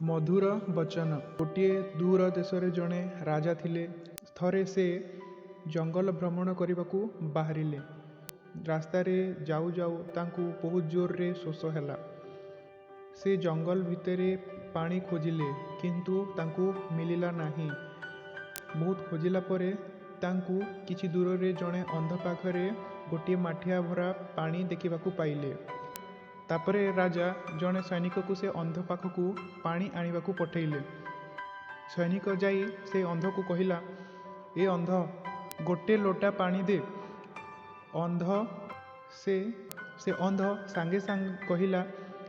ମଧୁର ବଚନ। ଗୋଟିଏ ଦୂର ଦେଶରେ ଜଣେ ରାଜା ଥିଲେ। ଥରେ ସେ ଜଙ୍ଗଲ ଭ୍ରମଣ କରିବାକୁ ବାହାରିଲେ। ରାସ୍ତାରେ ଯାଉ ଯାଉ ତାଙ୍କୁ ବହୁତ ଜୋରରେ ଶୋଷ ହେଲା। ସେ ଜଙ୍ଗଲ ଭିତରେ ପାଣି ଖୋଜିଲେ, କିନ୍ତୁ ତାଙ୍କୁ ମିଳିଲା ନାହିଁ। ବହୁତ ଖୋଜିଲା ପରେ ତାଙ୍କୁ କିଛି ଦୂରରେ ଜଣେ ଅନ୍ଧ ପାଖରେ ଗୋଟିଏ ମାଠିଆ ଭରା ପାଣି ଦେଖିବାକୁ ପାଇଲେ। ତାପରେ ରାଜା ଜଣେ ସୈନିକକୁ ସେ ଅନ୍ଧ ପାଖକୁ ପାଣି ଆଣିବାକୁ ପଠେଇଲେ। ସୈନିକ ଯାଇ ସେ ଅନ୍ଧକୁ କହିଲା, "ଏ ଅନ୍ଧ, ଗୋଟେ ଲୋଟା ପାଣି ଦେ।" ଅନ୍ଧ ସେ ସେ ଅନ୍ଧ ସାଙ୍ଗେ ସାଙ୍ଗେ କହିଲା,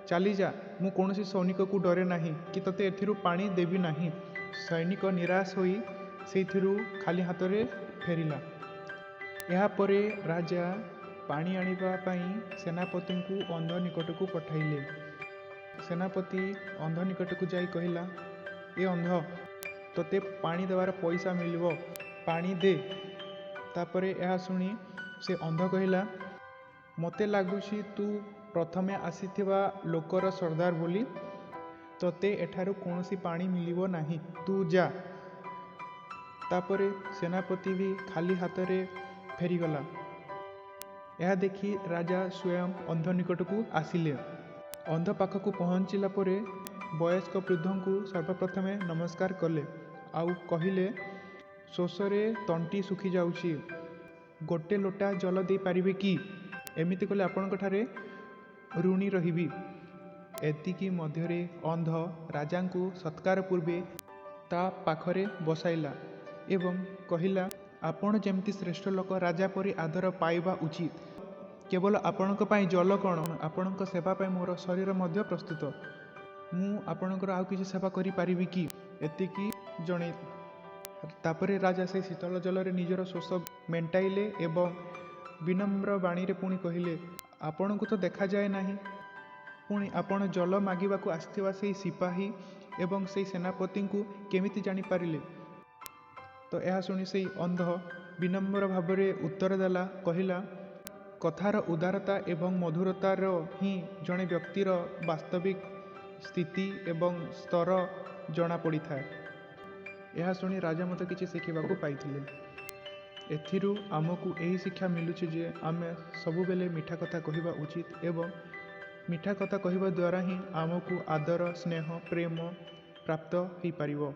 "ଚାଲିଯା, ମୁଁ କୌଣସି ସୈନିକକୁ ଡରେ ନାହିଁ କି ତୋତେ ଏଥିରୁ ପାଣି ଦେବି ନାହିଁ।" ସୈନିକ ନିରାଶ ହୋଇ ସେଇଥିରୁ ଖାଲି ହାତରେ ଫେରିଲା। ଏହାପରେ ରାଜା ପାଣି ଆଣିବା ପାଇଁ ସେନାପତିଙ୍କୁ ଅନ୍ଧ ନିକଟକୁ ପଠାଇଲେ। ସେନାପତି ଅନ୍ଧ ନିକଟକୁ ଯାଇ କହିଲା, "ଏ ଅନ୍ଧ, ତୋତେ ପାଣି ଦେବାର ପଇସା ମିଳିବ, ପାଣି ଦେ।" ତାପରେ ଏହା ଶୁଣି ସେ ଅନ୍ଧ କହିଲା, "ମୋତେ ଲାଗୁଛି ତୁ ପ୍ରଥମେ ଆସିଥିବା ଲୋକର ସର୍ଦ୍ଦାର ବୋଲି। ତୋତେ ଏଠାରୁ କୌଣସି ପାଣି ମିଳିବ ନାହିଁ, ତୁ ଯା।" ତାପରେ ସେନାପତି ବି ଖାଲି ହାତରେ ଫେରିଗଲା। ଏହା ଦେଖି ରାଜା ସ୍ୱୟଂ ଅନ୍ଧ ନିକଟକୁ ଆସିଲେ। ଅନ୍ଧ ପାଖକୁ ପହଞ୍ଚିଲା ପରେ ବୟସ୍କ ବୃଦ୍ଧଙ୍କୁ ସର୍ବପ୍ରଥମେ ନମସ୍କାର କଲେ ଆଉ କହିଲେ, "ଶୋଷରେ ତଣ୍ଟି ଶୁଖିଯାଉଛି, ଗୋଟେ ଲୋଟା ଜଳ ଦେଇପାରିବେ କି? ଏମିତି କଲେ ଆପଣଙ୍କଠାରେ ଋଣୀ ରହିବି।" ଏତିକି ମଧ୍ୟରେ ଅନ୍ଧ ରାଜାଙ୍କୁ ସତ୍କାର ପୂର୍ବେ ତା ପାଖରେ ବସାଇଲା ଏବଂ କହିଲା, "ଆପଣ ଯେମିତି ଶ୍ରେଷ୍ଠ ଲୋକ, ରାଜା ପରି ଆଦର ପାଇବା ଉଚିତ। କେବଳ ଆପଣଙ୍କ ପାଇଁ ଜଳ କ'ଣ, ଆପଣଙ୍କ ସେବା ପାଇଁ ମୋର ଶରୀର ମଧ୍ୟ ପ୍ରସ୍ତୁତ। ମୁଁ ଆପଣଙ୍କର ଆଉ କିଛି ସେବା କରିପାରିବି କି?" ଏତିକି ଜଣେଇ ତାପରେ ରାଜା ସେଇ ଶୀତଳ ଜଳରେ ନିଜର ଶୋଷ ମେଣ୍ଟାଇଲେ ଏବଂ ବିନମ୍ର ବାଣୀରେ ପୁଣି କହିଲେ, "ଆପଣଙ୍କୁ ତ ଦେଖାଯାଏ ନାହିଁ, ପୁଣି ଆପଣ ଜଳ ମାଗିବାକୁ ଆସିଥିବା ସେଇ ସିପାହୀ ଏବଂ ସେଇ ସେନାପତିଙ୍କୁ କେମିତି ଜାଣିପାରିଲେ?" ତ ଏହା ଶୁଣି ସେଇ ଅନ୍ଧ ବିନମ୍ର ଭାବରେ ଉତ୍ତର ଦେଲା, କହିଲା, କଥାର ଉଦାରତା ଏବଂ ମଧୁରତାର ହିଁ ଜଣେ ବ୍ୟକ୍ତିର ବାସ୍ତବିକ ସ୍ଥିତି ଏବଂ ସ୍ତର ଜଣାପଡ଼ିଥାଏ। ଏହା ଶୁଣି ରାଜା ମଧ୍ୟ କିଛି ଶିଖିବାକୁ ପାଇଥିଲେ। ଏଥିରୁ ଆମକୁ ଏହି ଶିକ୍ଷା ମିଳୁଛି ଯେ ଆମେ ସବୁବେଳେ ମିଠା କଥା କହିବା ଉଚିତ ଏବଂ ମିଠା କଥା କହିବା ଦ୍ୱାରା ହିଁ ଆମକୁ ଆଦର, ସ୍ନେହ, ପ୍ରେମ ପ୍ରାପ୍ତ ହେଇପାରିବ।